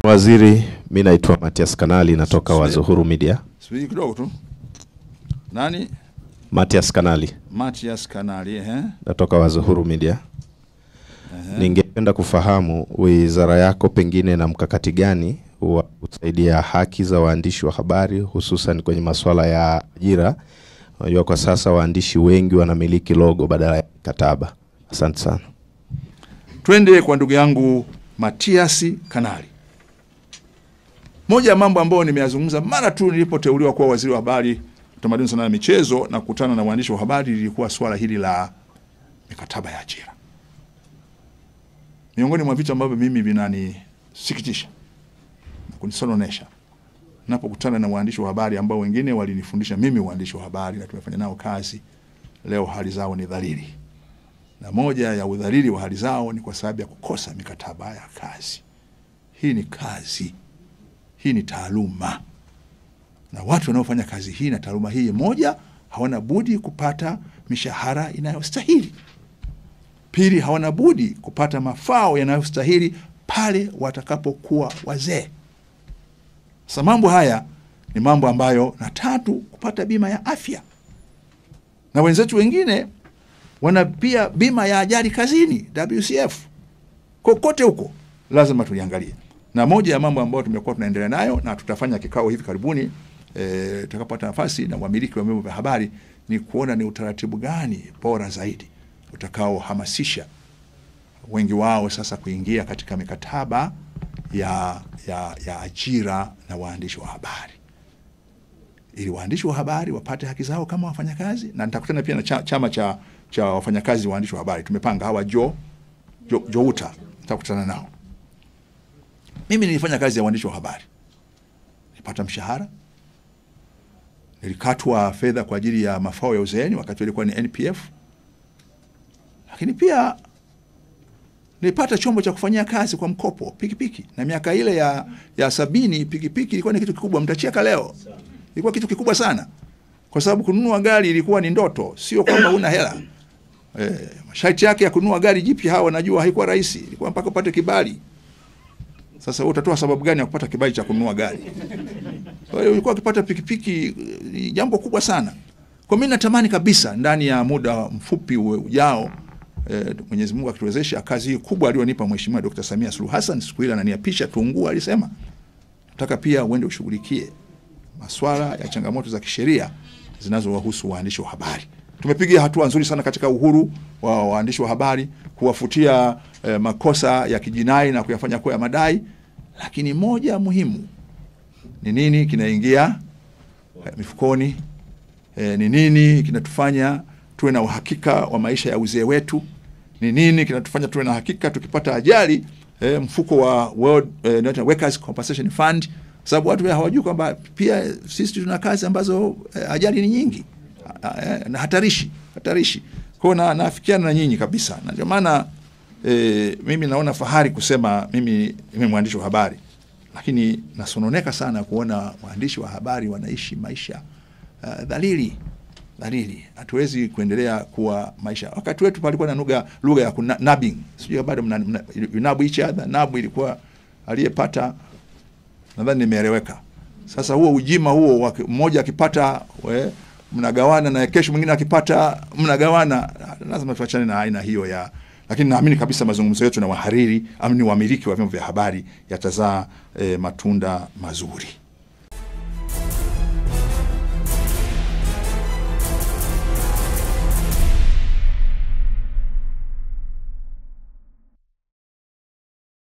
Waziri, mimi naitwa Matias Kanali natoka Wazo Huru Media. Subiri kidogo tu. Nani? Matias Kanali. Matias Kanali, eh? Natoka Wazo Huru Media. Ningependa kufahamu wizara yako pengine na mkakati gani wa kusaidia haki za waandishi wa habari hususan kwenye masuala ya ajira. Unajua kwa sasa waandishi wengi wanamiliki logo badala ya kataba. Asante sana. Twende kwa ndugu yangu Matias Kanali. Moja ya mambo ambayo nimeyazungumza mara tu nilipoteuliwa kuwa waziri wa habari, utamaduni, sanaa na michezo na kukutana na waandishi wa habari lilikuwa swala hili la mikataba ya ajira. Miongoni mwa vitu ambavyo mimi vinanisikitisha na kunisononesha napokutana na waandishi wa habari ambao wengine walinifundisha mimi uandishi wa habari na tumefanya nao kazi, leo hali zao ni dhalili. Na moja ya udhalili wa hali zao ni kwa sababu ya kukosa mikataba ya kazi. Hii ni kazi. Hii ni taaluma. Na watu wanaofanya kazi hii na taaluma hii, moja, hawana budi kupata mishahara inayostahili. Pili, hawana budi kupata mafao yanayostahili pale watakapokuwa wazee. Sasa mambo haya ni mambo ambayo, na tatu, kupata bima ya afya. Na wenzetu wengine wana pia bima ya ajali kazini, WCF. Kokote huko lazima tuliangalie. Na moja ya mambo ambayo tumekuwa tunaendelea nayo na tutafanya kikao hivi karibuni tutakapata nafasi na wamiliki wa vyombo vya habari ni kuona ni utaratibu gani bora zaidi utakaohamasisha wengi wao sasa kuingia katika mikataba ya ajira na waandishi wa habari, ili waandishi wa habari wapate haki zao kama wafanyakazi. Na nitakutana pia na chama cha wafanyakazi waandishi wa habari. Tumepanga hawa Jouta, nitakutana nao. Mimi nilifanya kazi ya waandishi wa habari, nilipata mshahara, nilikatwa fedha kwa ajili ya mafao ya uzeeni wakati ilikuwa ni NPF, lakini pia nilipata chombo cha kufanyia kazi kwa mkopo, pikipiki. Na miaka ile ya 70 pikipiki ilikuwa ni kitu kikubwa, mtacheka leo. Ilikuwa kitu kikubwa sana. Kwa sababu kununua gari ilikuwa ni ndoto, sio kwamba una hela. Masharti yake ya kununua gari jipya hawa wanajua haikuwa rahisi, ilikuwa mpaka upate kibali. Sasa wewe utatoa sababu gani ya kupata kibali cha kununua gari? Kwa hiyo ulikuwa ukipata pikipiki ni jambo kubwa sana. Kwa mimi natamani kabisa ndani ya muda mfupi ujao, Mwenyezi Mungu akituwezesha, kazi hii kubwa aliyonipa Mheshimiwa Dr. Samia Suluhu Hassan siku ile ananiapisha Tunguu, alisema nataka pia uende ushughulikie masuala ya changamoto za kisheria zinazowahusu waandishi wa habari. Tumepiga hatua nzuri sana katika uhuru wa waandishi wa habari, kuwafutia makosa ya kijinai na kuyafanya kuwa ya madai, lakini moja muhimu ni nini kinaingia mifukoni, ni nini kinatufanya tuwe na uhakika wa maisha ya uzee wetu, ni nini kinatufanya tuwe na hakika tukipata ajali, mfuko wa World Workers Compensation Fund, sababu watu hawajui kwamba pia sisi tuna kazi ambazo ajali ni nyingi na hatarishi. Kwa hiyo naafikiana na nyinyi kabisa. Na ndio maana mimi naona fahari kusema mimi mwandishi wa habari, lakini nasononeka sana kuona waandishi wa habari wanaishi maisha dhalili. Hatuwezi kuendelea kuwa maisha. Wakati wetu palikuwa na lugha ya nabbing. Sijui bado mna each other. Nabu ilikuwa aliyepata, nadhani nimeeleweka. Sasa huo ujima huo, mmoja akipata mnagawana, na kesho mwingine akipata mnagawana. Lazima tuachane na aina hiyo ya, lakini naamini kabisa mazungumzo yetu na wahariri au ni wamiliki wa vyombo vya habari yatazaa matunda mazuri.